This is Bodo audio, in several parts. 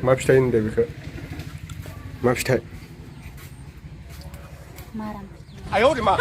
मा फिथाइ होनदों बेखौ मा फिथाइ माराम आयौ रे मा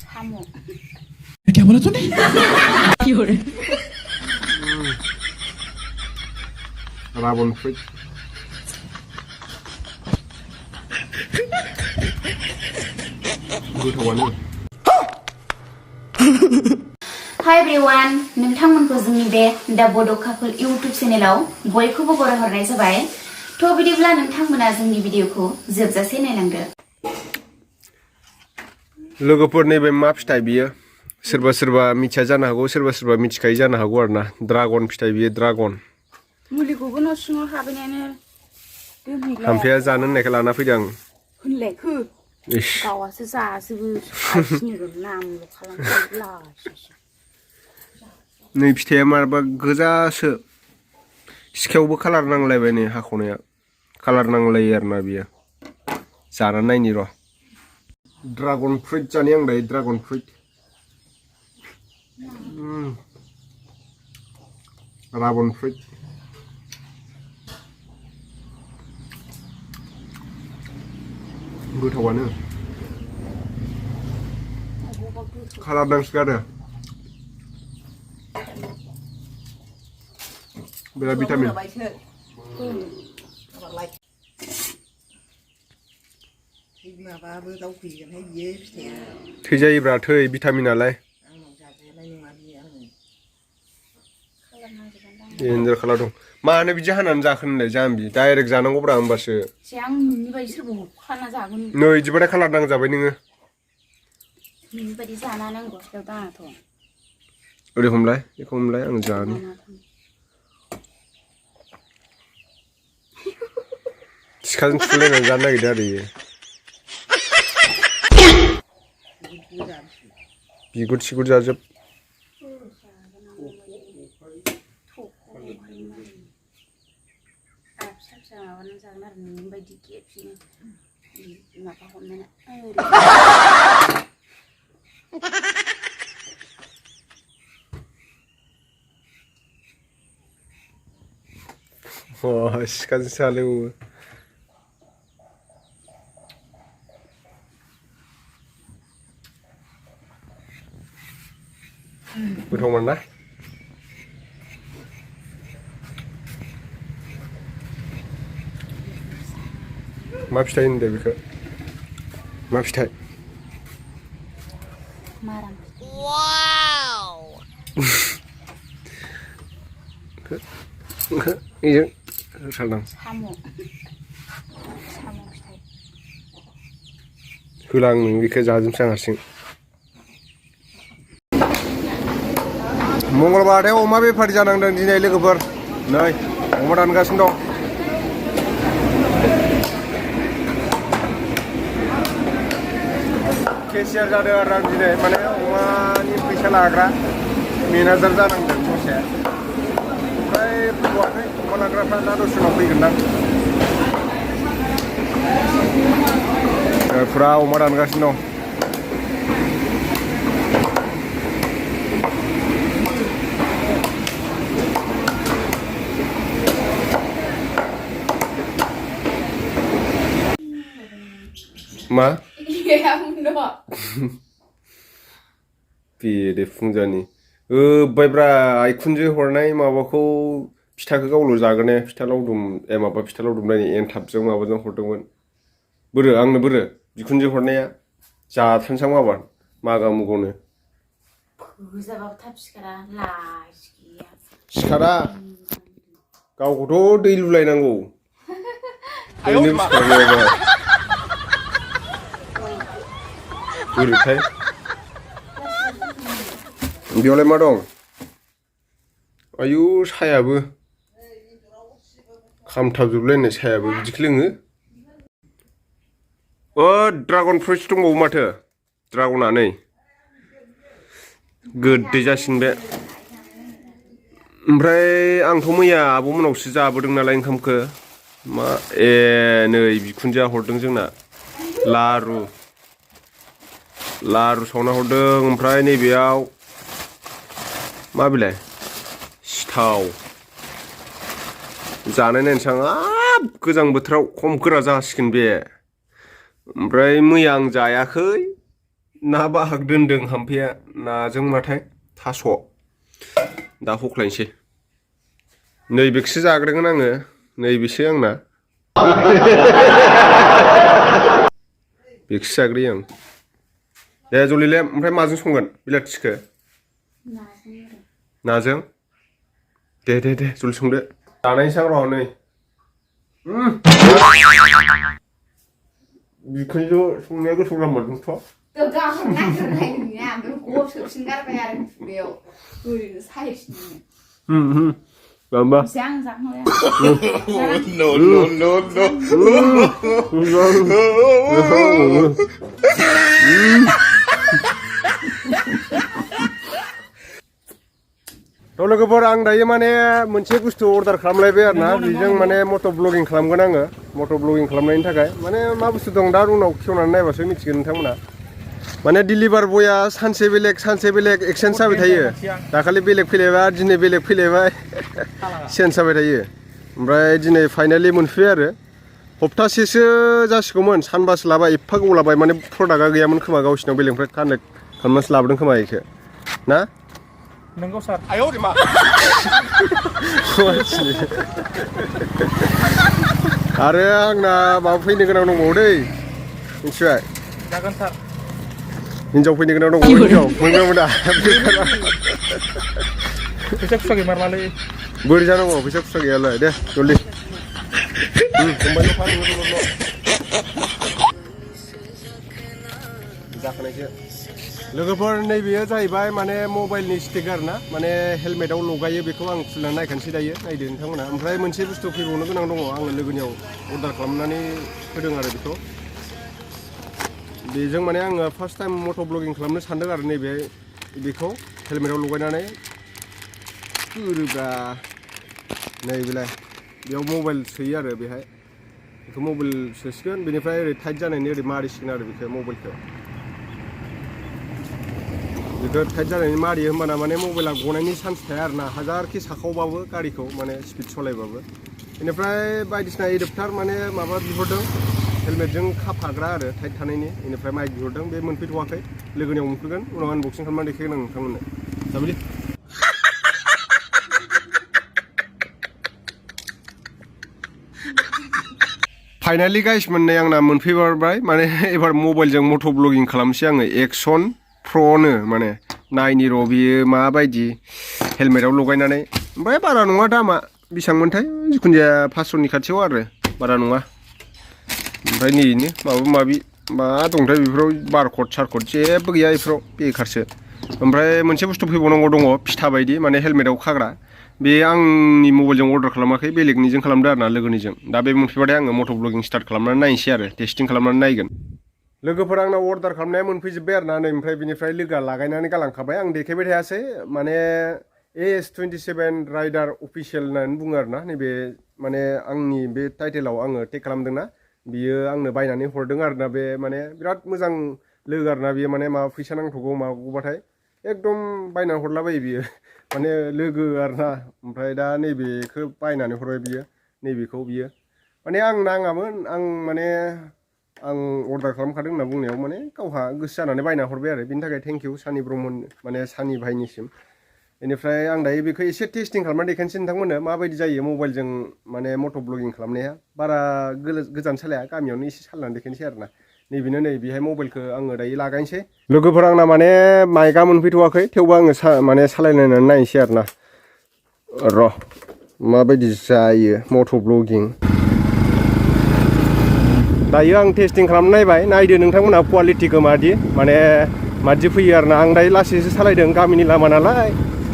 साम' क्या बोला तूने राबन फ्रुइट गोथावानो हाय एवरीवन नोंथांमोनखौ जोंनि बे दा बड' कापल इउट्यूब चेनेलाव बयखौबो बरायहरनाय जाबाय थ' बिदिब्ला नोंथांमोना जोंनि भिडिअखौ जोबजासे नायलांदो लोगोफोर नैबे मा फिथाइ बियो सोरबा सोरबा मिथिया जानो हागौ सोरबा सोरबा मिथिखायो जानो हागौ आरोना ड्रागन फिथाइ बियो ड्रागन मुलिखौबो न' सिङाव हाबैनायानो थाम्फैया जानो होननायखौ लाना फैदों आं होनलायखो गावासो जाजोबो सासिनिल' नामल' खालामलासो नै फिथाइया माबा गोजासो सिखायावबो कालार नांलायबाय नै हाख'नाया कालार नांलायो आरोना बियो जानानै नायनि र' ड्रागन फ्रुइट जानि आं दायो ड्रागन फ्रुइट राबन फ्रुइट गोथावानो कालार नांसोगारो बिराद भिटामिन थै जायोब्रा थै भिटामिनालाय एन्जर खालार दं मानो बिदि हानानै जाखो नोंलाय जाम्बि डाइरेक्ट जानांगौब्रा होमबासो आं नोंनि बायदि सोरबा खाना जागोन नै बिदिबाथाय कालार नांजाबाय नोङो नोंनि बायदि जाना नांगौ दानाथ' ओरै हमलाय बेखौ हमलाय आं जानो सिखाजों थुलायनानै जानो नागिरदों आरो इयो बिगुर सिगुर जाजोब फिसा माबानानै जागोन आरो नोंनि बायदि खेबसेनो माबा हमनानै सिखाजोंसो हालेवो गोथावमोन ना मा फिथाइ होनदों बेखौ मा फिथाइ माराम इजों सालदां साम' फिथाइ होला आं नों बेखौ जाजोबसै आं हारसिं मंगलबाराव अमा बेफारि जानांदों दिनै लोगोफोर नै अमा दानगासिनो दं केसियार जादों आरो आं दिनै माने अमानि फैसा लाग्रा मेनेजार जानांदों दसे ओमफ्राय फैथ'वाखै अमा लाग्राफ्रा दा दसे उनाव फैगोनदां फुरा अमा दानगासिनो दं मा बेरे फुंजानि बायब्रा आइखुनजो हरनाय माबाखौ फिथाखौ गावल' जागोन ने फिथा लावदुम माबा फिथा लावदुम नायनो एनथाबजों माबाजों हरदोंमोन बोरो आंनो बोरो बिखुनजो हरनाया जाथारनोसां माबार मागा मुगावनो फोजाबाबो थाब सिखारा लाजि गैया सिखारा गावखौथ' दै लुलायनांगौ ओरैनो सिखारनायाबा बोरैथाय बेयावलाय मा दं आयु सायाबो खामथाबजोबलायनाय सायाबो बिदिखौ लोङो ड्रागन फ्रुइट्स दंबावो माथो ड्रागना नै गोदै जासिगोन बे ओमफ्राय आंथ' मैया आब'मोनावसो जाबोदों नालाय ओंखामखौ मा नै बिखुनजोआ हरदों जोंना लारु सावना हरदों ओमफ्राय नैबेयाव मा बिलाइ सिथाव जानाय नायनोसै आं हाब गोजां बोथोराव खम गोरा जासिगोन बे ओमफ्राय मैया आं जायाखै ना बाहाग दोनदों हाम्फैया नाजों माथाय थास' दा हख्लायनोसै नैबेखौसो जाग्रोगोन आङो नैबेसो आंना बेखौसो जाग्रोयो आं दे जलिले ओमफ्राय माजों संगोन बिलाथिखौ नाजों दे दे दे जलि संदो जानायसै आं र' नै बिखुनजो संनाया गोथाव जामारदोंथ' Gamba. Siang sak no ya. No. लोगोफोर आं दायो माने मोनसे बुस्थु अर्डार खालामलायबाय आरोना बेजों माने मट' ब्लगिं खालामगोन आङो मट' ब्लगिं खालामनायनि थाखाय माने मा बुस्थु दं दा उनाव खेवनानै नायबासो मिथिगोन नोंथांमोना माने डिलिभार बया सानसे बेलेग एक्सचेन्ज जाबाय थायो दाखालि बेलेग फैलायबाय दिनै बेलेग फैलायबाय चेन्ज जाबाय थायो ओमफ्राय दिनै फाइनालि मोनफैबाय आरो हप्तासेसो जासिगौमोन सानबासो लाबाय एफा गोबाव लाबाय माने प्रडाक्टआ गैयामोन खोमा गावसिनाव बेलेगनिफ्राय कानेक्ट खालामनासो लाबोदों खोमा बेखौ ना नंगौ सार आयौ मा आरो आंना माबा फैनो गोनां दंबावो दै मिथिबाय जागोन सार हिन्जाव फैनो गोनां दंबावो हिन्जाव मोनगोन दा फैसा खुस्रा गैमारलालै बोरै जानांगौ फैसा खुस्रा गैयालाय दे जल्दि जाखानायसो लोगोफोर नैबेयो जाहैबाय माने मबाइलनि स्टिकार ना माने हेलमेटाव लगायो बेखौ आं खुलिनानै नायखानोसै दायो नायदो नोंथांमोना ओमफ्राय मोनसे बुस्थु फैबावनो गोनां दङ आङो लोगोनियाव अर्डार खालामनानै होदों आरो बेजों माने आङो फार्स्ट टाइम मट' ब्लगिं खालामनो सानदों आरो नैबे बेखौ हेलमेटाव लगायनानै गोरोब्रा नैबेलाय बेयाव मबाइल सोयो आरो बेहाय बेखौ मबाइल सोसिगोन बेनिफ्राय ओरै टाइट जानायनि ओरै मारिसिगोन आरो बेखौ मबाइलखौ बेखौ टाइट जानायनि मारियो होमबाना माने मबाइला गनायनि चान्स थाया आरो ना हाजारखि साखावबाबो गारिखौ माने स्पिड सालायबाबो बेनिफ्राय बायदिसिना एडाप्टार माने माबा बिहरदों हेलमेटजों खाफाग्रा आरो टाइट थानायनि बेनिफ्राय माइक बिहरदों बे मोनफैथ'वाखै लोगोनियाव मोनफैगोन उनाव आनबक्सिं खालामनानै देखायगोन आं नोंथांमोननो जाबायलै फाइनालि गाइस मोननाय आंना मोनफैबाय माने एबार मबाइलजों मट' ब्लगिं खालामसै आङो एक्सन प्र'नो माने नायनि र' बियो माबायदि हेलमेटाव लगायनानै ओमफ्राय बारा नङा दामा बेसेबांमोनथाय जिखुनु जाया 500नि खाथियाव आरो बारा नङा ओमफ्राय नैनो माबा माबि मा दंथाय बेफोराव बारक'ड सारक'ड जेबो गैया बेफोराव बेखारसो ओमफ्राय मोनसे बुस्थु फैबावनांगौ दङ फिथा बायदि माने हेलमेटाव खाग्रा बे आंनि मबाइलजों अर्डार खालामाखै बेलेगनिजों खालामदो आरो ना लोगोनिजों दा बे मोनफैबाथाय आङो मट' ब्लगिं स्टार्ट खालामनानै नायनोसै आरो टेस्टिं खालामनानै नायगोन लोगोफोर आंनाव अर्डार खालामनाया मोनफैजोब्बाय आरो ना नै ओमफ्राय बिनिफ्राय लोगोआ लागायनानै गालांखाबाय आं देखायबाय थायासै माने AS27 राइडार अफिसियेल होननानै बुङो आरो ना नैबे माने आंनि बे टाइटेलाव आङो टेग खालामदोंना बियो आंनो बायनानै हरदों आरो ना बे माने बिराद मोजां लोगो आरो ना बियो माने माबा फैसा नांथ'गौ माबागौबाथाय एकदम बायनानै हरलाबायो बियो माने लोगो आरो ना ओमफ्राय दा नैबेखौ बायनानै हरबाय बियो नैबेखौ बियो माने आं नाङामोन आं माने आं अर्डार खालामखादों होनना बुंनायाव माने गावहा गोसो जानानै बायना हरबाय आरो बिनि थाखाय थेंक इउ सानि ब्रह्मन माने सानि भाइनिसिम बेनिफ्राय आं दायो बेखौ एसे टेस्टिं खालामनानै देखायनोसै नोंथांमोननो माबायदि जायो मबाइलजों माने मट' ब्लगिं खालामनाया बारा गोजान सालाया गामियावनो एसे सालायनानै देखायनोसै आरो ना नैबेनो नै बेहाय मबाइलखौ आङो दायो लागायनोसै लोगोफोर आंना माने माइकआ मोनफैथ'वाखै थेवबो आङो माने सालायनानै नायनोसै आरो ना र' माबायदि जायो मट' ब्लगिं दायो आं टेस्टिं खालामना नायबाय नायदो नोंथांमोनहा कुवालिटिखौ मादि माने मादि फैयो आरो ना आं दायो लासैसो सालायदों गामिनि लामा नालाय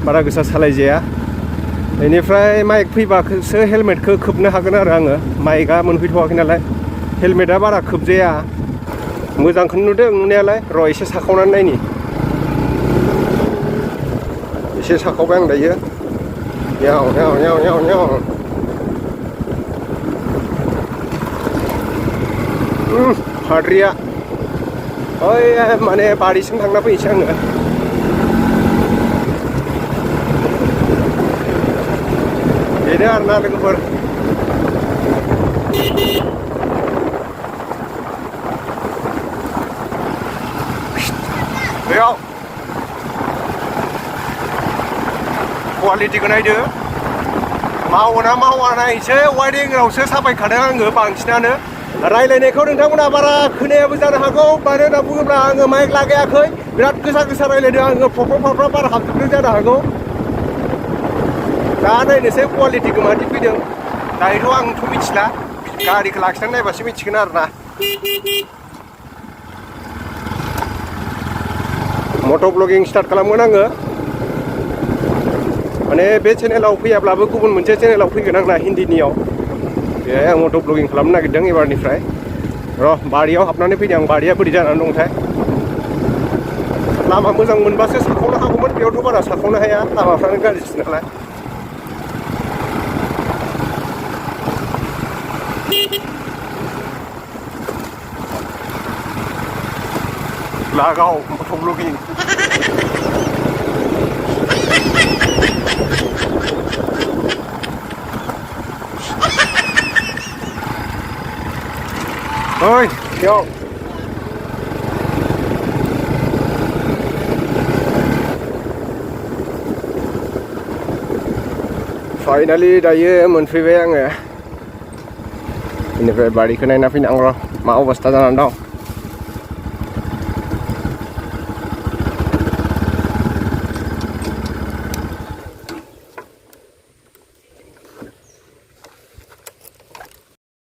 बारा गोसा सालायजाया बेनिफ्राय माइक फैबासो हेलमेटखौ खोबनो हागोन आरो आङो माइकआ मोनफैथ'वाखै नालाय हेलमेटआ बारा खोबजाया मोजांखौनो नुदों नुनायालाय र' एसे साखावनानै नायनि एसे साखावबाय आं दायो याव याव याव याव याव हाद्रिया ओइ माने बारिसिम थांना फैनोसै आङो बेनो आरोना लोगोफोर बेयाव क्वालिटिखौ नायदो मावोना मावा नायसै वाइरिंआवसो साफायखादों आङो बांसिनानो रायलायनायखौ नोंथांमोना बारा खोनायाबो जानो हागौ मानो होनना बुङोब्ला आङो माइक लागायाखै बिराद गोसा गोसा रायलायदों आङो फफ्रा फफ्रा बार हाबजोबदों जानो हागौ दा नायनोसै क्वालिटिखौ मादि फैदों दायोथ' आंथ' मिथिला गारिखौ लाखिनानै नायबासो मिथिगोन आरोना मट' ब्लगिं स्टार्ट खालामगोन आङो माने बे चेनेलाव फैयाब्लाबो गुबुन मोनसे चेनेलाव फैगोन आंना हिन्दीनियाव बेहाय आं मट' ब्लगिं खालामनो नागिरदों एबारनिफ्राय र' बारियाव हाबनानै फैदों आं बारिया बोरै जानानै दंथाय लामा मोजां मोनबासो साखावनो हागौमोन बेयावथ' बारा साखावनो हाया लामाफ्रानो गाज्रिसो नालाय लागाव मट' ब्लगिं ओइ बेयाव फाइनालि दायो मोनफैबाय आङो बेनिफ्राय बारिखौ नायना फैनांगौ र' मा अबस्था जानानै दं